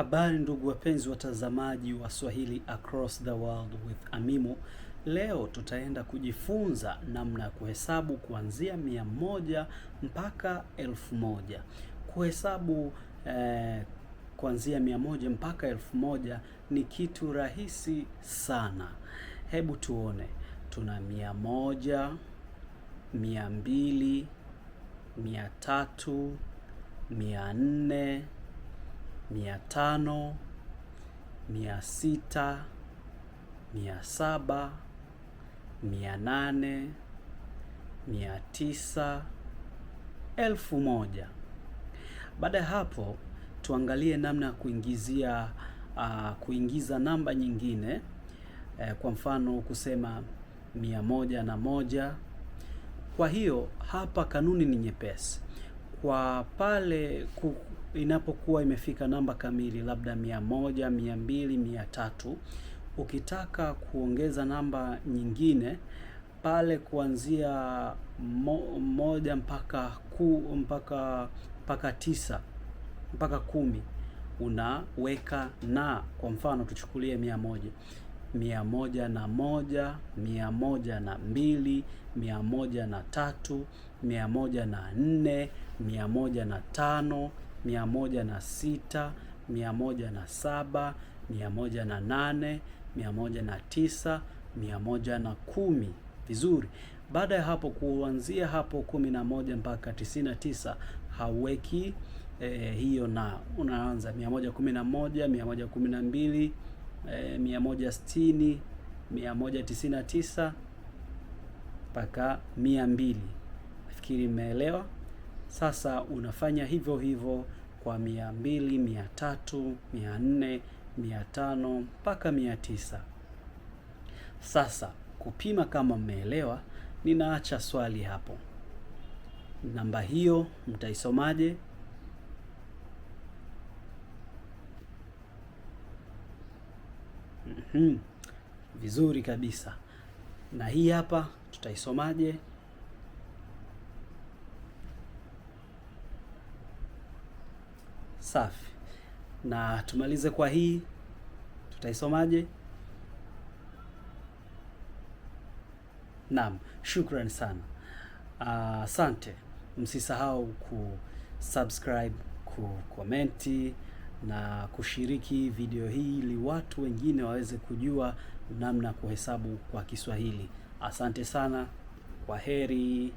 Habari ndugu wapenzi watazamaji wa Swahili Across the World with Amimo. Leo tutaenda kujifunza namna ya kuhesabu kuanzia 100 mpaka 1000. Kuhesabu kuanzia 100 mpaka 1000 ni kitu rahisi sana. Hebu tuone, tuna 100, 200, 300, 400, 500, 600, 700, 800, 900, 1000. Baada ya hapo tuangalie namna ya kuingiza namba nyingine, kwa mfano kusema 101. Kwa hiyo hapa kanuni ni nyepesi. Kwa pale inapokuwa imefika namba kamili, labda 100, 200, 300, ukitaka kuongeza namba nyingine pale kuanzia moja mpaka tisa mpaka 10 unaweka na. Kwa mfano tuchukulie 100, 101, 102, 103, 104, 105, 106, 107, 108, 109, 110. Vizuri. Baada ya hapo kuanzia hapo 11 mpaka 99 hauweki hiyo na unaanza 111, 112, 160, 199 mpaka 200. Nafikiri mmeelewa. Sasa unafanya hivyo hivyo kwa 200, 300, 400, 500 mpaka 900. Sasa kupima kama mmeelewa, ninaacha swali hapo. Namba hiyo mtaisomaje? Vizuri kabisa. Na hii hapa tutaisomaje? Safi. Na tumalize kwa hii, tutaisomaje? Naam, shukrani sana. Asante. Msisahau kusubscribe, kukomenti na kushiriki video hii ili watu wengine waweze kujua namna kuhesabu kwa Kiswahili. Asante sana. Kwa heri.